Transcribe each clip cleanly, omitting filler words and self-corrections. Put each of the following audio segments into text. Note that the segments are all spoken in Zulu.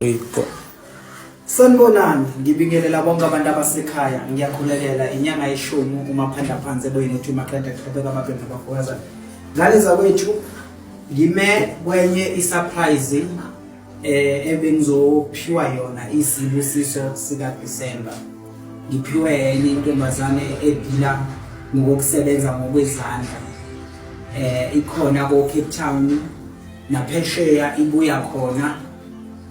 3 go. Sanibonani, ngibingelela bonke abantu abasekhaya, ngiyakhulekela inyanga yeshumi umaphanda phansi eboyeni ethi umaqeda qhubeka amabhembe abafokazana. Ngane zakwethu ngime kwenye isurprise ebengizophiwa yona isibusiso sika December. Ngiphiwe enye intombazane edila ngokusebenza ngokwezandla. Ikhona ko Cape Town naphesheya ibuya khona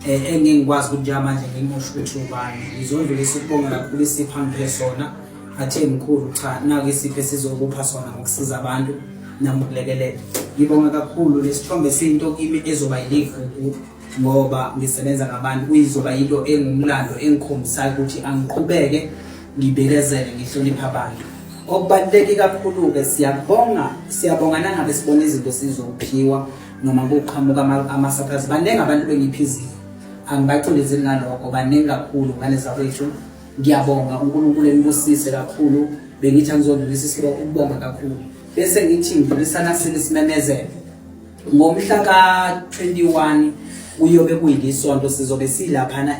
engeke ngikwazi ukuthi njengamanje ngimusho ukuthi ubani. Ngizondlulisa ukubonga kakhulu isipho angiphe sona. Athe mkhulu cha naku isipho esizokupha sona ngokusiza abantu nangokulekelela. Ngibonga kakhulu lesithombe siyinto kimi ezoba yiligugu ngoba ngisebenza ngabantu kuyizoba into engumlando engikhombisayo ukuthi angiqhubeke ngibekezele ngihloniphe abantu. Okubaluleke kakhulu-ke siyabonga siyabonga nangabe sibona izinto sizophiwa noma kuqhamuka ama-surprise. Baningi abantu bengipha izipho, angibacindezeli ngalokho, baningi kakhulu ngane zakwethu. Ngiyabonga uNkulunkulu enibusise kakhulu, bengithi angizodlulisa ukubonga kakhulu. Bese ngithi ngidlulisa nasini isimemezelo. Ngomhla ka-21 kuyobe kuyilisonto sizobe silaphana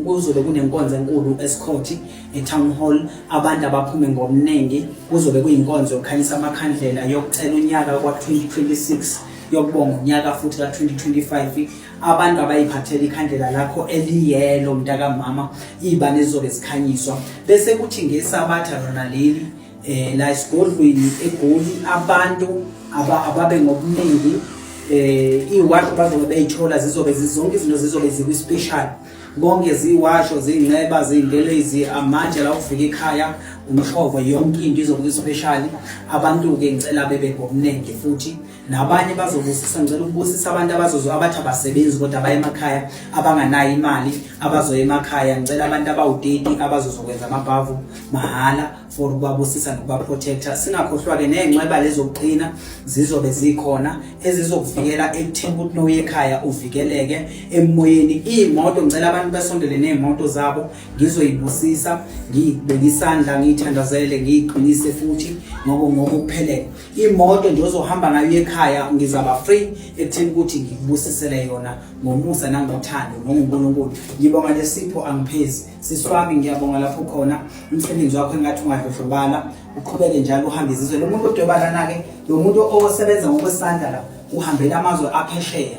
kuzobe kunenkonzo enkulu eSikhothi eTown Hall abantu abaphume ngobuningi kuzobe kuyinkonzo yokukhanyisa amakhandlela yokucela unyaka kwa-2026 yokubonga unyaka futhi ka-2025 abantu abayiphathela ikhandlela lakho eliyelo mntakamama iy'bane zizobe zikhanyiswa bese kuthi ngesabatha lona leli la esigodlweni eGoli abantu ababe ngobuningi iwasho bazobe beyithola zizobe zonke izinto zizobe zikwi-special konke ziwasho zingceba zindelezi amatshe la ufika ekhaya umshovo yonke into izobe kwi-special abantu-ke ngicela bebe ngobuningi futhi nabanye bazobusisa ngicela ukubusisa abantu abazozo abathi abasebenzi kodwa abaye emakhaya abanganayo imali abazoya emakhaya ngicela abantu abawu-30 abazozokwenza amabhavu mahhala for ukubabusisa nokubaprotecta singakhohlwa-ke ney'ncweba lezokuqina zizobe zikhona ezizokuvikela ekutheni ukuthi noye ekhaya uvikeleke emoyeni iy'moto ngicela abantu basondele ney'moto zabo ngizoyibusisa ngiyibeke isandla ngiyithandazele ngiyiqinise futhi ngokuphelele imoto nje ozohamba ngayo ekhaya ngizaba free ekutheni ukuthi ngikubusisele yona ngomusa nangothando nonguNkulunkulu ngibonga lesipho angiphezi sisi wami ngiyabonga lapho khona umsebenzi wakho engathi ungadlodlobala uqhubeke njalo uhambe izizwe lo muntu odweba lana-ke lo muntu osebenza ngokwesandla la uhambela amazwe aphesheya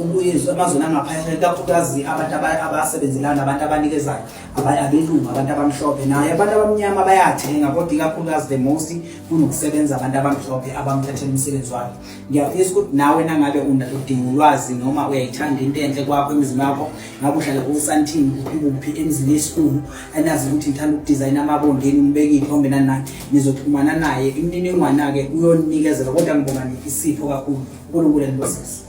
ubuye amazweni angaphesheya ikakhulukazi abantu abasebenzelana abantu abanikezayo abelungu abantu abamhlophe naye abantu abamnyama bayathenga kodwa ikakhulukazi the most kunokusebenza abantu abamhlophe abamthathela umsebenzi wakhe. Ngiyafisa ukuthi nawe nangabe udinga ulwazi noma uyayithanda into enhle kwakho emzini wakho, ngabe uhlala kuSandton kuphi kuphi emzini esikhulu, enazi ukuthi ngithanda ukudizayina amabondeni ngibeke iy'thombe nani nani, nizoxhumana naye imininingwana-ke uyonikezela kodwa ngibonga isipho kakhulu. uNkulunkulu enibusise.